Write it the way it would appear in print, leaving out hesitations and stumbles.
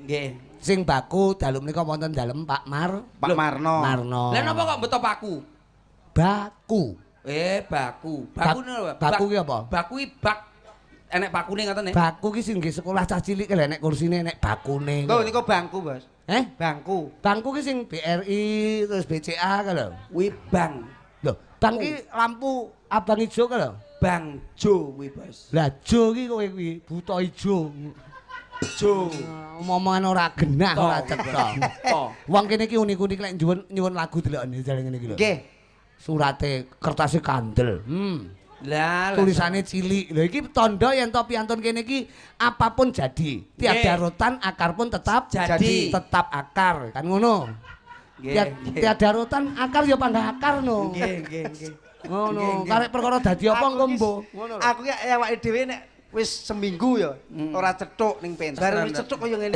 Nggih. Sing baku dalu menika wonten dalem Pak Mar Pak Marno. Marno. Lah napa kok beto paku? Baku. Eh, baku. Baku napa? Baku ki apa? Baku ki bak enek pakune ngoten ne. Baku ki sing nggih sekolah cah cilik ki lho enek kursine, enek bakune. Lho niku bangku, Bos. Eh? Bangku. Bangku ki sing BRI terus BCA ka lho. Kuwi bang. Lho, bang ki lampu abang ijo ka lho. Bang Jo kuwi, Bos. Lah jo ki kowe kuwi buta ijo. Jo. Omongan ora genah, ora cetha. To. Wong kene iki unik-unik lek nyuwun nyuwun lagu delokne jare ngene iki lho. Nggih. Surate kertasé kandel. Lah, lah. Tulisane cilik. Lho iki tandha yen to piantun kene iki apapun jadi. Tiada rotan akar pun tetap Jadi. Tetap akar. Kan ngono. Nggih, nggih. Tiada rotan akar ya panggah akar no. Nggih, nggih, nggih. Ngono. Karek perkara dadi apa engko mbo. Ngono lho. Aku ki awake dhewe nek wis seminggu ya ora cethuk ning pentas. Bareng wis cethuk kaya ngene.